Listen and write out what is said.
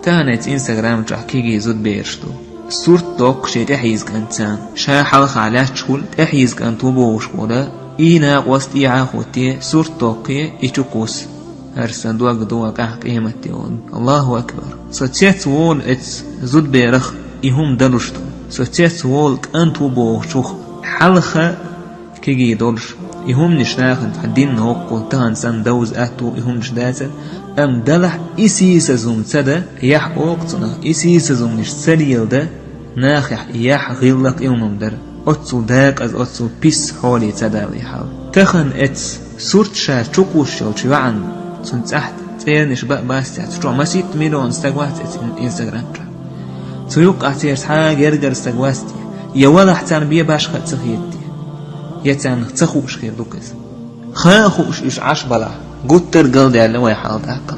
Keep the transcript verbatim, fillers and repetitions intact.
Тахана эцу Instagram чохь кегий зудбераш ду. Сурт доккху шен тӀехьийза кӀантана. Ша хьалха лаьтташ хуьлу, тӀехьийза кӀант ву бохуш волу, и накъост тӀехьа а хӀуттий, сурт доккхий, и чу кхуссу. ХӀара сан дог ду ван къаьхьа къематде волу. Аллаху акбар. Со цец волу эцу зудберах и хӀума далуш ду. Со цец волу кӀант ву бохучух хьалха кегий долуш. И хӀуманаш нахана тхан динна хӀокхул тахана санна довза атта ву и хӀуманаш дацара, амма далахь и сийсаза хӀума ца дан, яхь оха цунах, и сийсаза хӀуманаш ца леладан, нахехь яхь гӀиллакх и хӀума дара. Оццул декъаза, оццул пис хьоле ца далий хьал. Тахана эцу сурт ша чу кхуссуш йолчу йоӀанна, цунна цӀахь цӀернаш бан а бац цецу, чохь масийтта миллион стаг вац эцу Instagram чохь. Цу юккъахь церан цхьа а гергара стаг вац те? Я валахь царна бен башха а ца хета те? Я царна ца хууш хир ду-кх иза? Хан а хууш уьш Ӏаш балахь, гуттар а галдаьлла вай хьал тӀаккха.